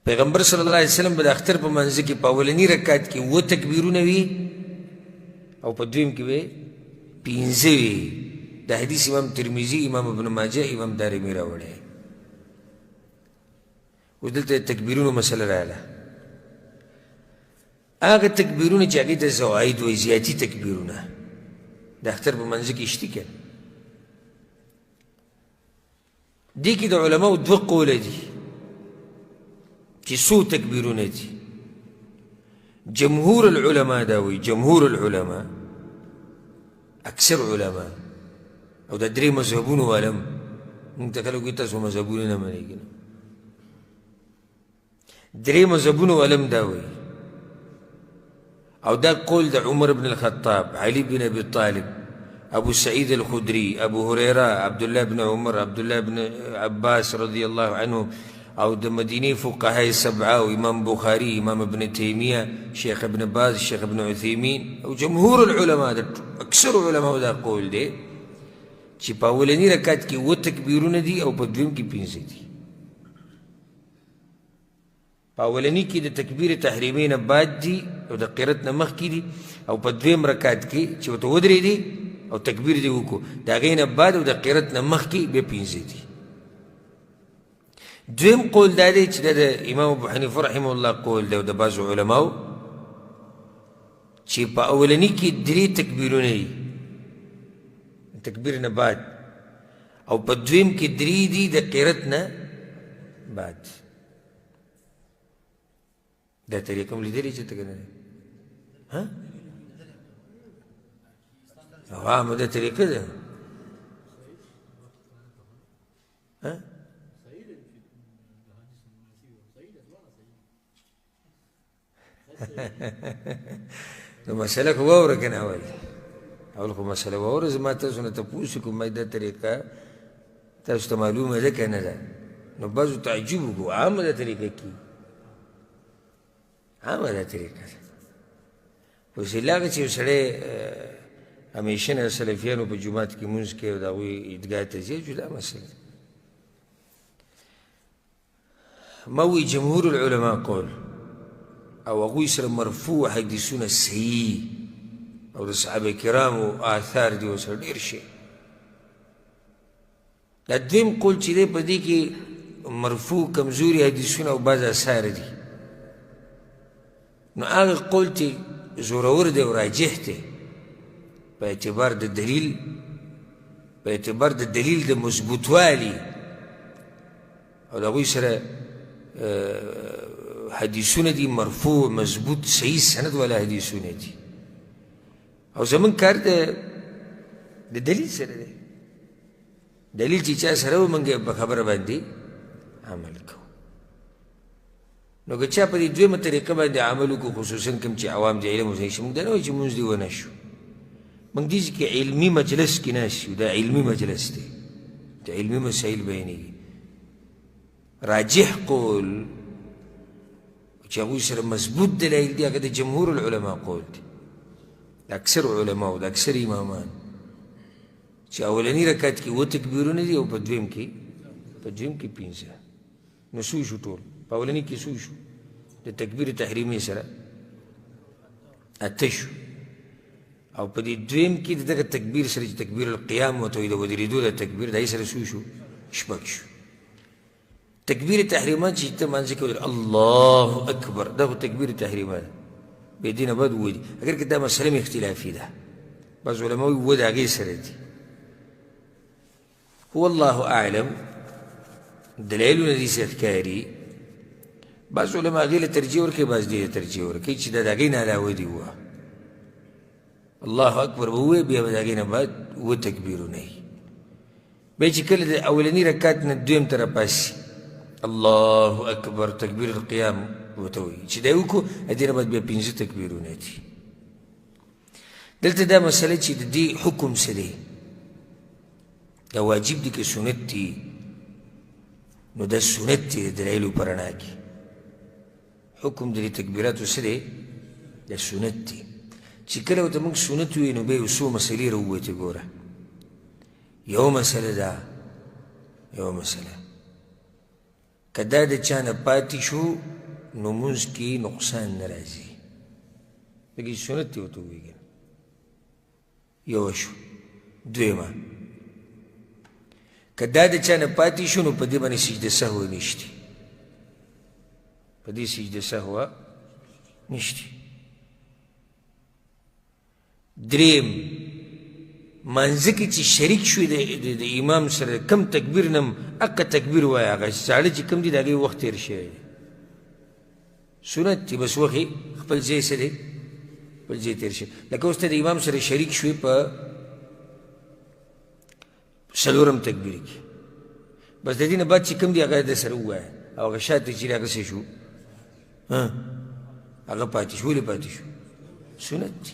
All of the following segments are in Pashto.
پیغمبر صلی الله علیه وسلم به د اختر په منځ کې په اولني رکعت کې اووه تکبیرونه وي او په دویم کې به پنځه وي. د حدیث امام ترمذي، امام ابن ماجه، امام دارمي راوړی. اوس دلته د تکبیرونو مسله راغله. هغه تکبیرونه چې هغې ته زواید وایي، زیاتي تکبیرونه د اختر په منځ کې شتي که دې کې د علماو دوه قوله دي چې څو تکبیرونه دي. جمهور العلماء دا وایي، جمهور العلماء اکثر علما او د درې مذهبونو والا موږ ته خلک وایي تاسو مذهبونه نه منئ که نه، درې مذهبونو والا هم دا وایي. او دا قول د عمر بن الخطاب، علي بن ابي طالب، ابو سعید الخدري، ابو هريره، عبد الله بن عمر، عبد الله بن عباس رضی الله عنه، او د مدینې فقهای سبعه او امام بخاری، امام ابن تیمیه، شیخ ابن باز، شیخ ابن عثیمین او جمهور العلماء، د اکثر علماو دا قول دی چې په اولني رکعت کې اووه تکبیرونه دي او په دویم کې پنځه دي. په اولني کې د تکبیر تحریمې نه بعد دي او د قرت نه مخکې دي، او په دویم رکعت کې چې ورته ودرېدې او تکبیر دې وکړو د هغې نه بعد او د قرت نه مخکې بیا پنځه دي. دویم قول دا دی چې دا د امام ابو حنیفه رحمه الله قول دی او د بعضو علماو چې په اولني کې درې تکبیرونه دي تکبیر نه بعد، او په دویم کې درې دي د قرت نه بعد. دا طریقه هم لیدلې چې ته که نه؟ ها؟ عامه دا طریقه ده. ها؟ نو مسله خو واوره که نه اول اول خو مسله واوره، زما تاسو نه تپوس وکړم ما دا طریقه تاسو ته معلومه ده که نه ده؟ نو بعضو تعجب وکړو، عامه دا طریقه کېږي، عامه دا طریقه ده. اوس هغه چې یو سړی همیشه نه سلفیانو په جومات کې لمونځ کوي او د هغوی عیدګاه ته ځي، جدا مسله ده. ما وی جمهور العلماء قول او هغوی سره مرفوع حدیثونه صحیح او د صحابه کرامو آثار دي ورسره ډېر شي. دا دویم قول چې دی په دې کې مرفوع کمزوري حدیثونه او بعض آثار دي، نو هغه قول چې زورور دی او راجح دی په اعتبار د دلیل، په اعتبار د دلیل د مضبوطوالي او د هغوی سره حدیثونه دي مرفوع مضبوط صحیح سند والا حدیثونه دي، او زمونږ کار د دلیل سره دی. دلیل چې چا سره و موږ یې په خبره باندې عمل کوو. نو که چا په دې دویمه طریقه باندې عمل وکړو، خصوصا کوم چې عوام دي علم ورسره شي، موږ دا نه وایو چې مونځ دې ونه شو. موږ دې کې علمي مجلس کې ناست یو، دا علمي مجلس دی، د علمي مسایل بیانېږي. راجح قول چې هغوی سره مضبوط دلایل دي، هغه د جمهور العلماء قول دی، د اکثر علماو، د اکثر امامان، چې اولني رکعت کې اووه تکبیرونه دي او په دویم کې پنځه. نو څو شو ټول؟ په اولني کې څو شو؟ د تکبیر تحریمي سره اته شو، او په دې دویم کې د دغه تکبیر سره چې تکبیر القیام ورته وایي، د ودرېدو د تکبیر د هغې سره څو شو؟ شپږ شو. تکبیر تحریمه چې ته لمانځه کې ودرېږې الله اکبر، دا خو تکبیر تحریمه ده، بې دې نه بعد اووه دي. اګر که دا مسله هم اختلافي ده، بعض علما وایي اووه د هغې سره دي، هو الله اعلم. دلایلونه دې څه ښکاري، بعض علما هغې له ترجیح ورکوي، بعض دې له ترجیح ورکوي چې دا د هغې نه علاوه دي اووه. الله اکبر به ووایي، بیا به د هغې نه بعد اووه تکبیرونه وي. بیا چې کله د اولني رکعت نه دویم ته راپاڅي الله اکبر تکبیر القیام ورته وایي، چې دا یې وکړو د دې نه بعد بیا پنځه تکبیرونه دي. دلته دا مسله چې د دې حکم څه دی، دا واجب دی که سنت دی؟ نو دا سنت دی د دلایلو په رڼا کې. حکم د دې تکبیراتو څه دی؟ دا سنت دی. چې کله ورته موږ سنت ووایو نو بیا یو څو مسلې راووتې. ګوره یو مسله ده، یو مسله که دا د چا نه پاتې شو نو مونځ کې نقصان نه راځي، ځکه چې سنت دی ورته ووایي. یوه شو. دویمه، که دا د چا نه پاتې شو نو په دې باندې سجده سهوه نشته، په دې سجده سهوه نشته. دریم، مانځه کې چې شریک شوې د امام سره کم تکبیر نم اقه تکبیر وایه، هغه زاړه چې کم دي د هغې وخت تېر شوی دی، سنت دی، بس وخت خپل ځای څه دی، خپل ځای تېر شوی. لکه اوس ته د امام سره شریک شوې په څلورم تکبیر کې، بس د دې نه بعد چې کوم دی هغه د سره ووایه، او هغه شاته چې هغه څه شو، هغه پاتې شو. ولې پاتې شو؟ سنت دی،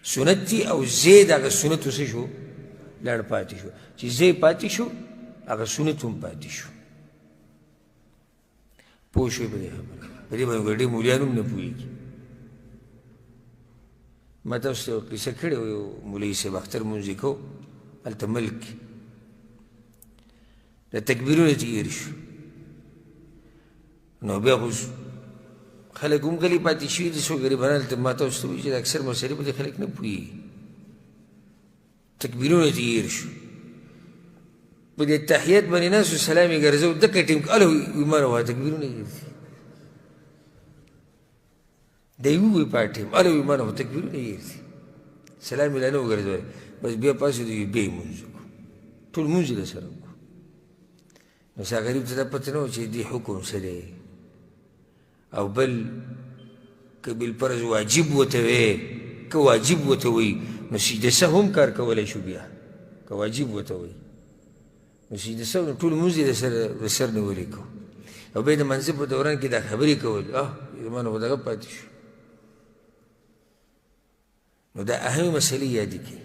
سنت دی، او ځای د هغه سنتو څه شو، لاړ پاتې شو. چې ځای پاتې شو هغه سنت هم پاتې شو. پوه شوې په دې خبره؟ په دې باندې ډېر مولیان هم نه پوهېږي. ما تاسو ته یوه قصه کړې وه، یو مولوي صاحب اختر لمونځ یې کو هلته ملک کې، د تکبیرونه چې هېر شو نو بیا خو خلک هم غلي پاتې شوي دي، څو غریبان هلته. ما تاسو ته وویل چې د اکثر مسلې په دې خلک نه پوهېږي. تکبیرونه چې هېر شو په دې تحیت باندې ناست سلام یې ګرځو، دقه ټیم کې هله وایي ما نه تکبیرونه هېر دي. دی ووایي په ټیم هله وایي ما نه خو تکبیرونه هېر دي، سلام یې لا نه وګرځولی، بس بیا پاڅېدو بیا یې لمونځ وکړو، ټول لمونځ یې له سره وکړو. نو سا غریب ته دا پته نه وه چې دې حکم څه دی، او بل که بالفرض واجب ورته وی، که واجب ورته وي نو سجده سهو هم کار کولی شو. بیا که واجب ورته وي نو سجده سهو ټول لمونځ یې د سر نه ولیکو، او بیا د منځه په دوران کې دا خبرې کول، زما نه خو دغه پاتې شو. نو دا اهمې مسلې یادې کړي.